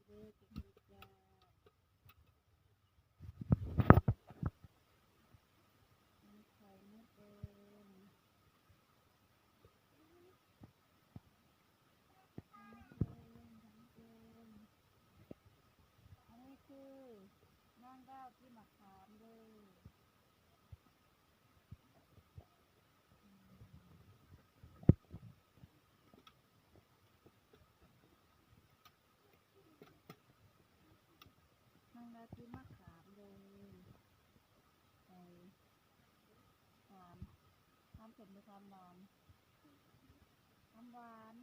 ເດີ ກິນເດີເຈົ້າ ໄຂ່ມົດແດງ ໄຂ່ມົດແດງ ໄຂ່ມົດແດງ ອັນນີ້ຄືນາງດາວກິນໝາກຂາມເດີ. ນາງດາວກິນໝາກຂາມເດີ ໄປ ຂາມ ຂາມເຜັດຫຼືຂາມຫວານ? ຂາມຫວານ.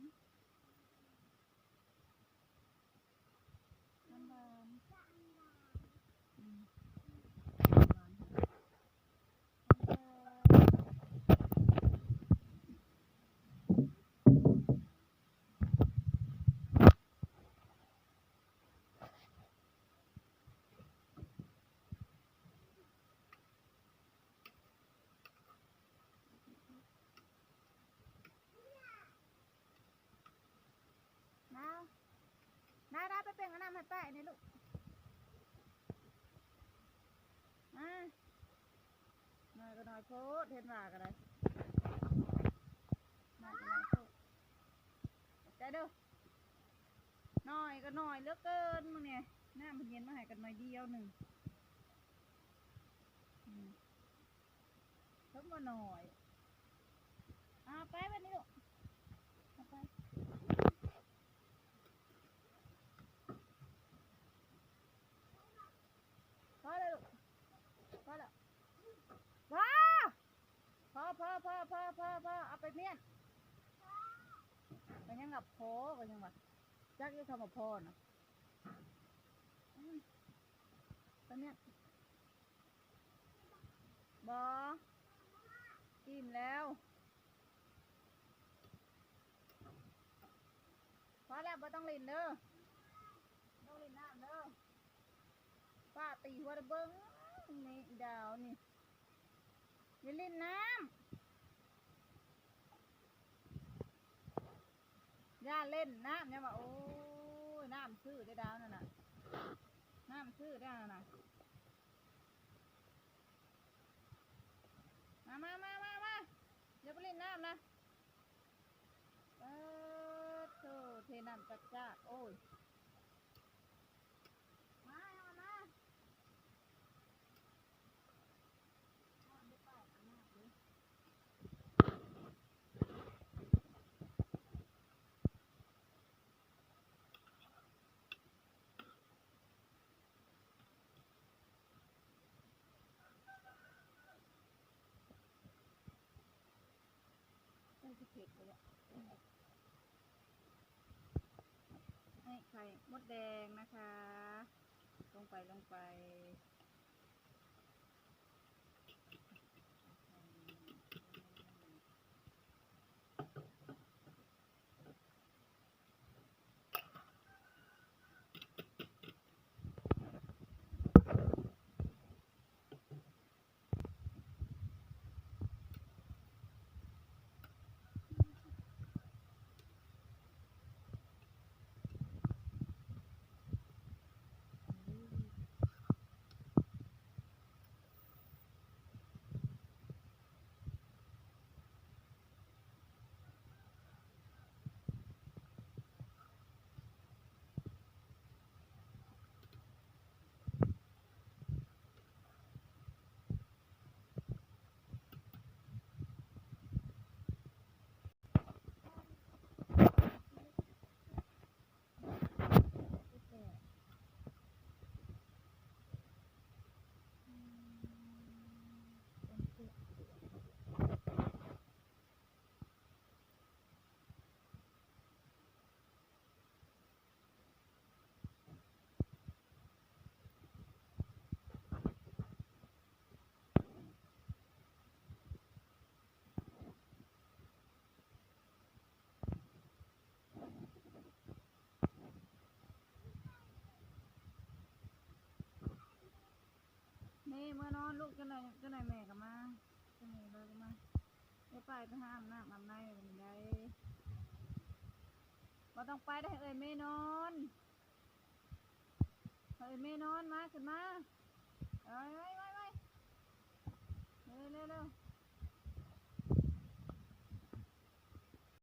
ນ້ຳຫວານ ອືມ ນ້ຳຫວານ ນ້ຳຫວານ. ນາວ ນາວ ນາວ ໄປເປັ່ງເອົານ້ຳໃຫ້ປ້າແດ່ລູກ ມາ. ໜ້ອຍກໍໜ້ອຍໂພດ ເຫັນວ່າກໍໄດ້ ໜ້ອຍກໍໜ້ອຍໂພດ ຂອບໃຈເດີ. ໜ້ອຍກໍໜ້ອຍເຫຼືອເກີນມື້ນີ້ ນ້ຳເພິ່ນເຢັນມາໃຫ້ກັນໜ້ອຍດຽວໜຶ່ງ ອືມ. ເພິ່ນບໍ່ໜ້ອຍ ເອົາໄປບັດນີ້ລູກ ເອົາໄປ ພໍແລ້ວລູກ ພໍແລ້ວ ພໍ ພໍ ພໍ ເອົາໄປມ້ຽນ ກໍຍັງວ່າພໍ ກໍຍັງວ່າ ຈັກຢູ່ຄຳວ່າພໍນະ ອືມ ໄປມ້ຽນ. ບໍ່ ອີ່ມແລ້ວ ພໍແລ້ວ ບໍ່ຕ້ອງຫຼິ້ນເດີ ບໍ່ຕ້ອງຫຼິ້ນນ້ຳເດີ ປ້າຕີຫົວເດີ ເບິ່ງນີ້ ອີ່ດາວນີ້ ຢ່າຫຼິ້ນນ້ຳ. ຢ່າຫຼິ້ນນ້ຳ ຍັງວ່າ ໂອ້ຍ ນ້ຳຊື່ເດ້ດາວນັ້ນນະ ນ້ຳຊື່ເດ້ນັ້ນນະ ມາ ມາ ມາ ມາ ມາ ຢ່າໄປຫຼິ້ນນ້ຳນະ ປາດໂທ້ ເທນ້ຳຈັກຈາກ ໂອ້ຍ ມາ ມາ ມາ. ໃກ້ຊິເຜັດແລ້ວ ໃຫ້ໄຂ່ມົດແດງນະຄະ ລົງໄປ ລົງໄປ. ແມ່ເມືອນອນລູກ ຈັກໜ່ອຍ ຈັກໜ່ອຍແມ່ກໍມາ ຈັກໜ່ອຍເລີຍກໍມາ ໄປ ໄປຫາອາບນ້ຳອາບໃນບັດນີ້ໄດ໋ ບໍ່ຕ້ອງໄປໄດ໋ ໃຫ້ເອື້ອຍແມ່ນອນ. ແມ່ນອນມາ ຂຶ້ນມາ ໄວໆ ໄວໆ ເລັວໆ.